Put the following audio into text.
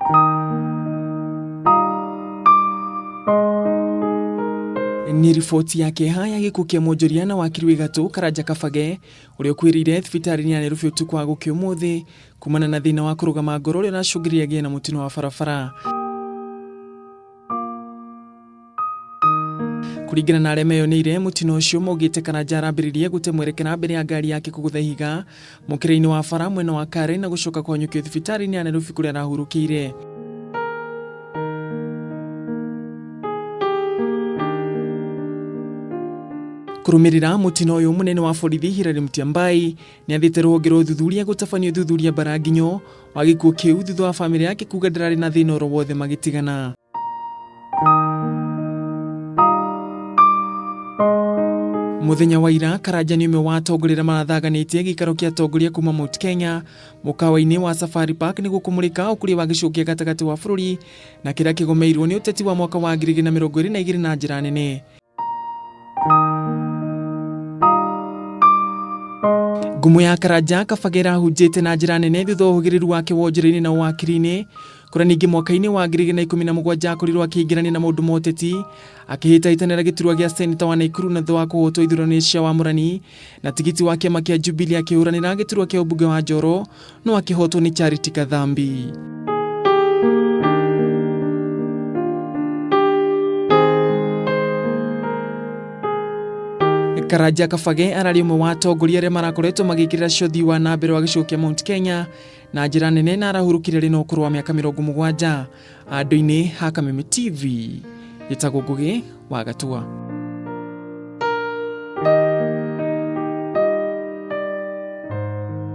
Nĩ riboti ya kĩeha ya gĩkuũ kĩa mwonjoria na wakiri wĩ gatũ Karanja Kabage ũrĩa ũkuĩrĩire thibitarĩ-inĩ ya Nairobi ũtukũ wa gũkĩa ũmũthĩ kumana na thĩna wa kũrũgama ngoro ũrĩa ũracũngĩrĩria agĩe na mũtino wa barabara. Kũringana na arĩa meyoneire mũtino ũcio maugĩte Karanja arambĩrĩria gũte mwerekera mbere ya ngari yake kũgũtha ihiga mũkĩra-inĩ wa bara mwena wa Karen na gũcoka kũhanyũkio thibitarĩ-inĩ ya Nairobi kũrĩa arahurũkĩire. Kũrũmĩrĩra mũtino ũyũ mũnene wa borithi Hilary Mutyambai nĩathĩte rũhonge rwa ũthuthuria gũtabania ũthuthuria mbaranginyo wa gĩkuũ kĩu thutha wa famĩlĩ yake kuga ndararĩ na thĩna oro wothe magĩtigana. Mũthenya wa ira Karanja nĩ ũmwe wa atongoria arĩa marathaganĩtie gĩikaro kĩa atongoria kuma Mount Kenya mũkawa-inĩ wa Safari Park nĩguo kũmũrĩka ũkũria wa gĩcigo kĩa gatagatĩ wa bũrũri na kĩrĩa kĩgomeirwo nĩ ũteti wa mwaka wa 2022 na njĩra nene. Ngumo ya Karanja Kabage ĩrahunjĩte na njĩra nene thutha wa ũhĩgĩrĩru wake wonjoria-inĩ na ũwakiri-inĩ kũrĩa ningĩ mwaka-inĩ wa 2017 akorirwo akĩingĩrania na maũndũ ma ũteti akĩhĩtahĩtanĩra gĩturwa gĩa seneta wa Naikuru na thutha wa kũhotwo ithurano cia wamũrani na tigiti wa kĩama kĩa Jubilee akĩhũranĩra gĩturwa kĩa ũmbunge wa Njoro no akĩhotwo nĩ Charity Kathambi. Karanja Kabage ararĩ ũmwe wa atongoria arĩa marakoretwo magĩkĩrĩra cio ũthii wa na mbere wa gĩcigo kĩa Mount Kenya na njĩra nene na arahurũkire arĩ na ũkũrũ wa mĩaka 70. Andũ-inĩ ha Kameme TV, gĩtagwo Ngũgĩ wa Gatua.